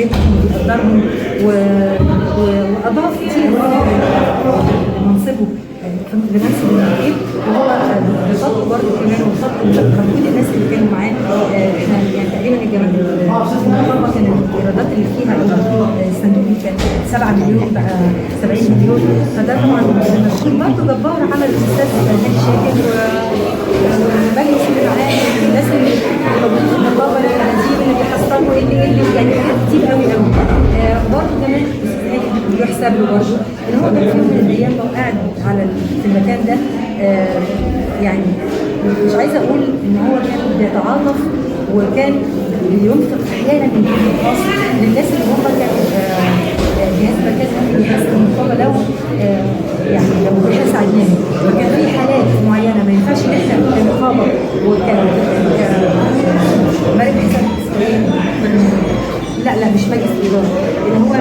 بيحترمهم وبيقدرهم واضاف كتير لمنصبه، لمنصب النقيب، وهو بفضله برضه كمان وبفضل مجهود الناس اللي كانوا معاه. احنا يعني تقريبا الجماعة النقابة كان الايرادات اللي فيها الصندوق كان 7 مليون بقى 70 مليون، فده طبعا مجهود برضه جبار عمل الاستاذ هاني شاكر والمجلس اللي معاه والناس اللي موجودين في النقابة، المناديب اللي بيحصلوا اللي يعني حاجات كتير قوي قوي. برضه كمان الاستاذ هاني يحسب له برضه ان هو كان في يوم من الايام لو قاعد على في المكان ده، يعني مش عايزه اقول ان هو كان بيتعاطف وكان بينفق احيانا من جهد الخاص للناس اللي هم كانوا جهاز مركزي ممكن يحاسب النقابة لو يعني لو احنا ساعدناهم، فكان في حالات معينة ما ينفعش ان احنا كنقابه وك ملك حساب، لا لا مش مجلس الادارة، اللي هو